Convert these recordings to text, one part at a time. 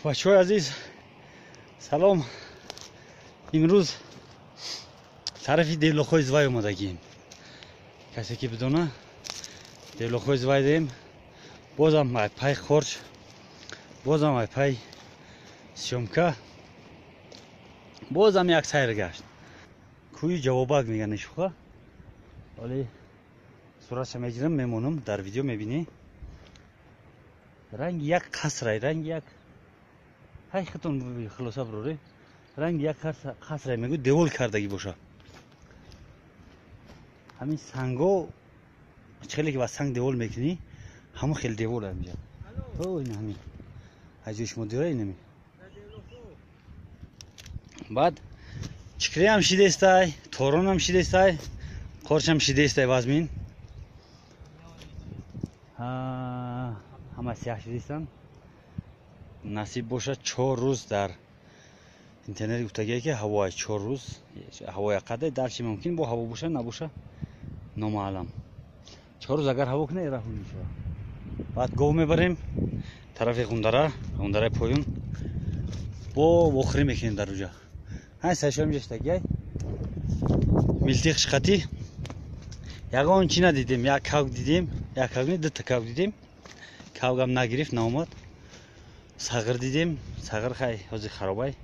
Бачаҳои азиз, салом. Имрӯз тарафи девлоқҳои Звай омадагием. Касе ки бидона, девлоқҳои Звай дем. Бозам пай хорч, бозам пай съёмка, бозам як сайр гашт. Кӯи Ҷавобак меган ишуха. Вале суратша мегирам, мемонам, дар видео мебинӣ. Ранги як қасрай, ранги як ҳай хитон хулоса бироре. Ранги як қасрай мегӯ девол кардагӣ боша. Ҳамин санго хеле ки ба санг девол мекунӣ, ҳамон хел девол инҷа. О, ин ҳамин. Аз ҷои шумо дора инами. Баъд чикриам шидестай, торонам шидестай, қорчам шидестай вазмин. Ҳама сиёҳ шидестан. Насиб бошад 4 рӯз дар интернет гуфтагие ки ҳавои 4 рӯз ҳавои қадар дарчи мумкин бо ҳаво боша набоша номаълам. 4 рӯз агар ҳаво кунад раҳун мешавад. Баъд гов мебарем тарафи Ғундара, Ғундараи поён бо вохӯрӣ мекунем дар уҷа. Ҳай сайшо меҷаштагиай милтиқ шиқатӣ ягон чи надидем, як кавк дидем, як кавк не, дута кавк дидем. Кавкам нагирифт, наомад. Сағир дидем, сағир хай ҳозир харобай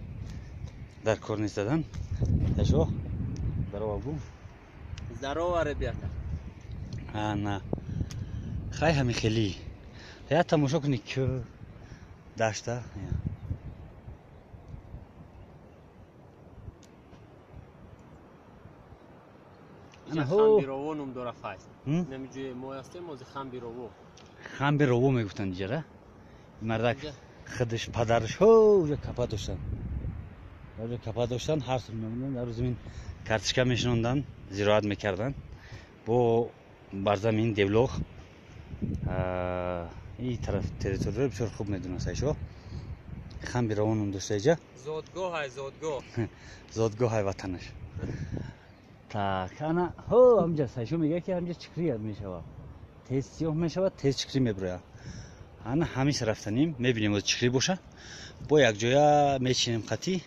дар кор нест задан. Ташо, здорово гу. Здорово, ребята. Ана хай ҳами хели. Я тамошо кунӣ кӯ дашта. Ана Хамбирово ном дора файз. Нами ҷои мо ҳастем, ози Хамбирово. Хамбирово мегуфтанд иҷара. Мардак худаш падараш ҳо уҷа капа доштанд. Уҷа капа доштанд, ҳар сол мемонданд, дар замин картишка мешинонданд, зироат мекарданд. Бо бар замин девлоқ ин тараф территорияро бисёр хуб медонад сайшо. Хамбирово ном дошта иҷа. Зодгоҳай, зодгоҳ. Зодгоҳай ватанаш. Так, ана ҳо ҳамҷа сайшо мегӯяд ки ҳамҷа чикрӣ мешавад. Тез сиёҳ мешавад, тез чикрӣ мебирояд. Ана ҳамиша рафтанем, мебинем оз чикрӣ боша. Бо якҷоя мечинем қатӣ.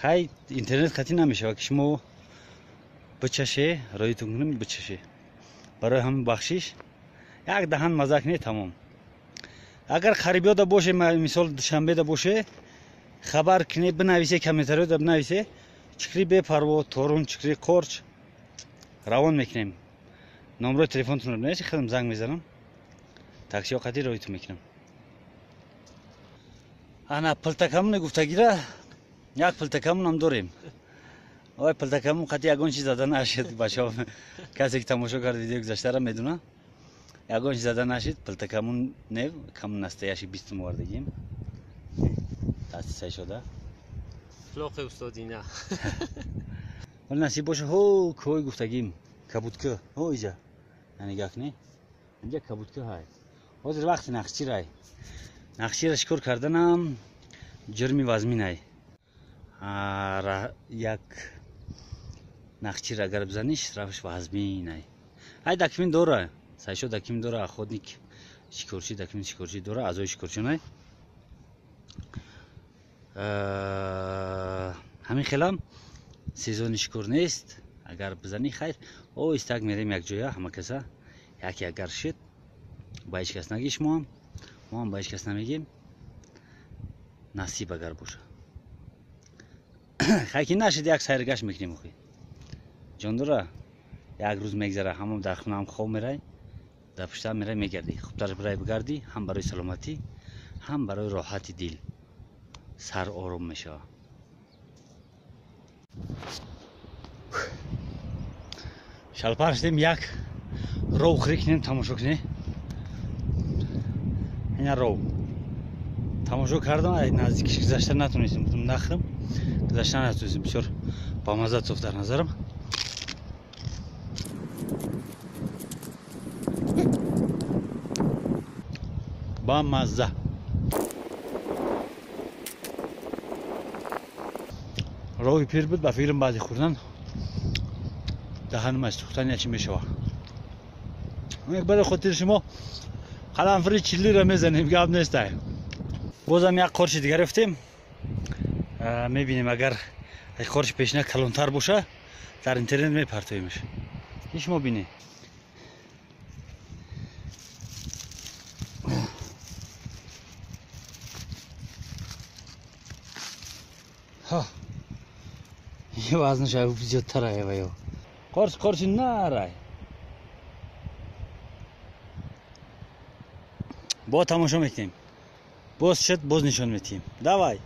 Хай интернет қатӣ намешавад ки шумо бичаше, роитон кунем бичаше. Барои ҳамин бахшиш як даҳан мазак не тамом. Агар қарибиёда боше, мисол Душанбеда боше, хабар кне бинависе, комментариёда бинависе, чикрӣ бепарво, торун, чикрӣ қорч равон мекунем. Номрои телефонтонро бинависе, худам занг мезанам. Таксиҳо қатӣ роитон мекунам. Ана пилтакамоне гуфтагира як пилтакамонам дорем. Ой пилтакамон қатӣ ягон чиз зада нашид бачаҳо. Касе ки тамошо кард видео гузаштара медона. Ягон чиз зада нашид, пилтакамон не, камон настоящий 20 сум овардагим. Дасти сай шуда. Флоқи устодина. Вале насиб боша, ҳо кӯҳи гуфтагим, кабудка, ҳо иҷа. Нигоҳ кунӣ. Инҷа кабудка ҳай. Ҳозир вақти нақшчирай. Нақшчира шикор карданам ҷирми вазминай. Як нақшчира агар бизанӣ, штрафаш вазминай. Ай документ дора. Сайшо документ дора, охотник шикорчӣ документ шикорчӣ дора, аъзои шикорчонай. Ҳамин хелам сезони шикор нест. Агар бизанӣ хайр, оҳистак мерем якҷоя ҳама каса. Яке агар шид, ба ҳеҷ кас нагӣ шумоам, моам ба ҳеҷ кас намегем. Насиб агар боша. Хай ки нашид, як сайргашт мекунем охи. Ҷон дора, як рӯз мегзара, ҳама дар хонаам хоб мерай, дар пуштаам мерай мегардӣ. Хубтар бирай бигардӣ, ҳам барои саломатӣ, ҳам барои роҳати дил. Сар ором мешавад. Шалпар шудем, як ров хӯрӣ кунем, тамошо кунем. Ина ров. Тамошо кардам, наздикиш гузашта натонистем, гуфтам нахӯрам, гузашта натонистем. Бисёр бамазза софт дар назарам. Бамазза. Рови пир буд, ба фикрам баъди хӯрдан даҳанам аз сӯхтан ячи мешавад. Барои хотири шумо қаламфури чиллиро мезанем, гап нестай. Бозам як қорши дигар ёфтем. Мебинем, агар қорши пешина калонтар боша, дар интернет мепартоемш. Иш мо бинем. Вазнаш зиёдтар ва қорш қорши нарай. Бо тамошо мекунем. Боз шуд, боз нишон метиҳем. Давай.